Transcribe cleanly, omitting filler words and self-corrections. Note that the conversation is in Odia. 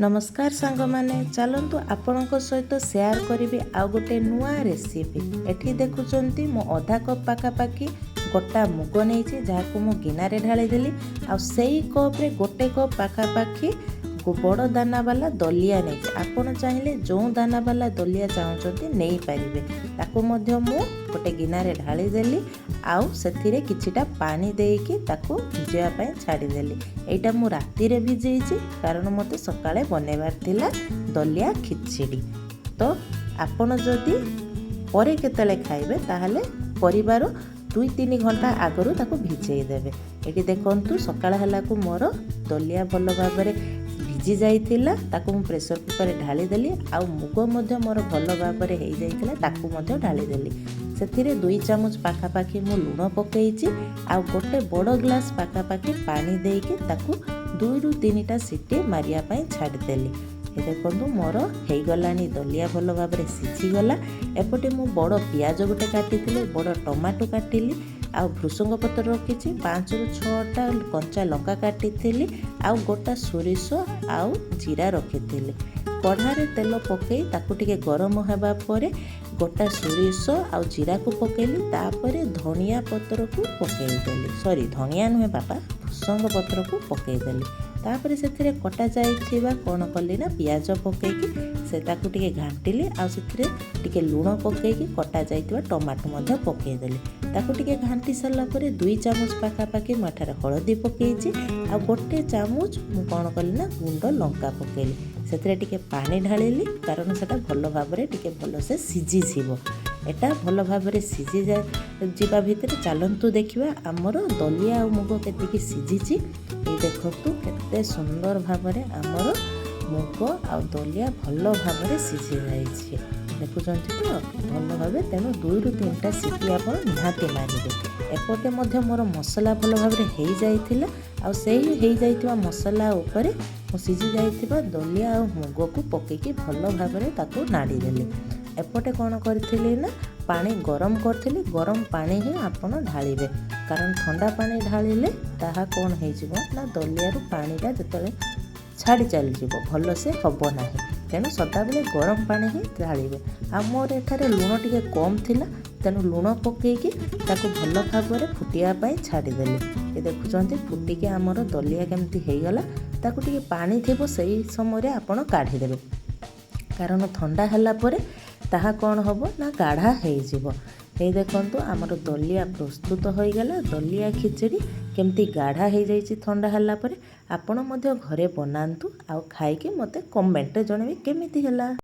ନମସ୍କାର ସାଙ୍ଗମାନେ, ଚାଲନ୍ତୁ ଆପଣଙ୍କ ସହିତ ସେୟାର କରିବି ଆଉ ଗୋଟେ ନୂଆ ରେସିପି। ଏଠି ଦେଖୁଛନ୍ତି, ମୁଁ ଅଧା କପ୍ ପାଖାପାଖି ଗୋଟା ମୁଗ ନେଇଛି, ଯାହାକୁ ମୁଁ ଗିନାରେ ଢାଳିଦେଲି। ଆଉ ସେଇ କପ୍ରେ ଗୋଟେ କପ୍ ପାଖାପାଖି ବଡ଼ ଦାନା ବାଲା ଦଲିଆ ନେଇଛି। ଆପଣ ଚାହିଁଲେ ଯେଉଁ ଦାନା ବାଲା ଦଲିଆ ଚାହୁଁଛନ୍ତି ନେଇପାରିବେ। ତାକୁ ମଧ୍ୟ ମୁଁ ଗୋଟେ ଗିନାରେ ଢାଳିଦେଲି ଆଉ ସେଥିରେ କିଛିଟା ପାଣି ଦେଇକି ତାକୁ ଭିଜେଇବା ପାଇଁ ଛାଡ଼ିଦେଲି। ଏଇଟା ମୁଁ ରାତିରେ ଭିଜେଇଛି, କାରଣ ମୋତେ ସକାଳେ ବନେଇବାର ଥିଲା ଦଲିଆ ଖିଚିଡ଼ି। ତ ଆପଣ ଯଦି ପରେ କେତେବେଳେ ଖାଇବେ, ତାହେଲେ କରିବାର 2-3 ଘଣ୍ଟା ଆଗରୁ ତାକୁ ଭିଜେଇ ଦେବେ। ଏଠି ଦେଖନ୍ତୁ, ସକାଳ ହେଲାକୁ ମୋର ଦଲିଆ ଭଲ ଭାବରେ ଭିଜି ଯାଇଥିଲା। ତାକୁ ମୁଁ ପ୍ରେସର କୁକରରେ ଢାଳିଦେଲି। ଆଉ ମୁଗ ମଧ୍ୟ ମୋର ଭଲ ଭାବରେ ହେଇଯାଇଥିଲା, ତାକୁ ମଧ୍ୟ ଢାଳିଦେଲି। ସେଥିରେ 2 ଚାମଚ ପାଖାପାଖି ମୁଁ ଲୁଣ ପକାଇଛି ଆଉ ଗୋଟେ ବଡ଼ ଗ୍ଲାସ୍ ପାଖାପାଖି ପାଣି ଦେଇକି ତାକୁ 2ରୁ 3ଟା ସିଟି ମାରିବା ପାଇଁ ଛାଡ଼ିଦେଲି। ଏ ଦେଖନ୍ତୁ, ମୋର ହେଇଗଲାଣି ଦଲିଆ, ଭଲ ଭାବରେ ସିଝିଗଲା। ଏପଟେ ମୁଁ ବଡ଼ ପିଆଜ ଗୋଟେ କାଟିଥିଲି, ବଡ଼ ଟମାଟୋ କାଟିଲି ଆଉ ଭୃସଙ୍ଗ ପତ୍ର ରଖିଛି। 5ରୁ 6ଟା କଞ୍ଚା ଲଙ୍କା କାଟିଥିଲି ଆଉ ଗୋଟା ସୋରିଷ ଆଉ ଜିରା ରଖିଥିଲି। କଢ଼ାରେ ତେଲ ପକାଇ ତାକୁ ଟିକେ ଗରମ ହେବା ପରେ ଗୋଟା ସୋରିଷ ଆଉ ଜିରାକୁ ପକାଇଲି। ତାପରେ ଧନିଆ ପତ୍ରକୁ ପକାଇଦେଲି, ସରି, ଧନିଆ ନୁହେଁ ବାପା, ଭୃସଙ୍ଗ ପତ୍ରକୁ ପକାଇଦେଲି। ତାପରେ ସେଥିରେ କଟା ଯାଇଥିବା କ'ଣ କଲି ନା ପିଆଜ ପକାଇକି ସେ ତାକୁ ଟିକେ ଘାଣ୍ଟିଲି। ଆଉ ସେଥିରେ ଟିକେ ଲୁଣ ପକାଇକି କଟା ଯାଇଥିବା ଟମାଟୋ ମଧ୍ୟ ପକାଇଦେଲି। ତାକୁ ଟିକେ ଘାଣ୍ଟି ସାରିଲା ପରେ 2 ଚାମଚ ପାଖାପାଖି ମୁଁ ଏଠାରେ ହଳଦୀ ପକାଇଛି ଆଉ ଗୋଟେ ଚାମଚ ମୁଁ କ'ଣ କଲି ନା ଗୁଣ୍ଡ ଲଙ୍କା ପକାଇଲି। ସେଥିରେ ଟିକେ ପାଣି ଢାଳିଲି, କାରଣ ସେଟା ଭଲ ଭାବରେ ଟିକେ ଭଲସେ ସିଝିଯିବ। ଏଟା ଭଲ ଭାବରେ ସିଝି ଯିବା ଭିତରେ ଚାଲନ୍ତୁ ଦେଖିବା ଆମର ଦଲିଆ ଆଉ ମୁଗ କେତିକି ସିଝିଛି। ଏଇ ଦେଖନ୍ତୁ, କେତେ ସୁନ୍ଦର ଭାବରେ ଆମର ମୁଗ ଆଉ ଦଲିଆ ଭଲ ଭାବରେ ସିଝି ଯାଇଛି। ଦେଖୁଛନ୍ତି ତ ଭଲ ଭାବେ? ତେଣୁ 2ରୁ 3ଟା ସିଟି ଆପଣ ନିହାତି ମାରିବେ। ଏପଟେ ମଧ୍ୟ ମୋର ମସଲା ଭଲ ଭାବରେ ହେଇଯାଇଥିଲା ଆଉ ସେଇ ହେଇଯାଇଥିବା ମସଲା ଉପରେ ମୁଁ ସିଝି ଯାଇଥିବା ଦଲିଆ ଆଉ ମୁଗକୁ ପକେଇକି ଭଲ ଭାବରେ ତାକୁ ନାଡ଼ିଦେଲି। ଏପଟେ କ'ଣ କରିଥିଲି ନା ପାଣି ଗରମ କରିଥିଲି। ଗରମ ପାଣି ହିଁ ଆପଣ ଢାଳିବେ, କାରଣ ଥଣ୍ଡା ପାଣି ଢାଳିଲେ ତାହା କ'ଣ ହେଇଯିବ ନା ଦଲିଆରୁ ପାଣିଟା ଯେତେବେଳେ ଛାଡ଼ି ଚାଲିଯିବ, ଭଲସେ ହେବ ନାହିଁ। ତେଣୁ ସଦାବେଳେ ଗରମ ପାଣି ହିଁ ଢାଳିବେ। ଆଉ ମୋର ଏଠାରେ ଲୁଣ ଟିକେ କମ୍ ଥିଲା, ତେଣୁ ଲୁଣ ପକାଇକି ତାକୁ ଭଲ ଭାବରେ ଫୁଟିବା ପାଇଁ ଛାଡ଼ିଦେଲି। ଏ ଦେଖୁଛନ୍ତି, ଫୁଟିକି ଆମର ଦଲିଆ କେମିତି ହେଇଗଲା। ତାକୁ ଟିକେ ପାଣି ଥିବ ସେଇ ସମୟରେ ଆପଣ କାଢ଼ିଦେବେ, କାରଣ ଥଣ୍ଡା ହେଲା ପରେ ତାହା କ'ଣ ହେବ ନା ଗାଢ଼ା ହେଇଯିବ। ଏଇ ଦେଖନ୍ତୁ, ଆମର ଦଲିଆ ପ୍ରସ୍ତୁତ ହୋଇଗଲା। ଦଲିଆ ଖିଚଡ଼ି କେମିତି ଗାଢ଼ା ହେଇଯାଇଛି ଥଣ୍ଡା ହେଲା ପରେ। ଆପଣ ମଧ୍ୟ ଘରେ ବନାନ୍ତୁ ଆଉ ଖାଇକି ମୋତେ କମେଣ୍ଟରେ ଜଣାଇବେ କେମିତି ହେଲା।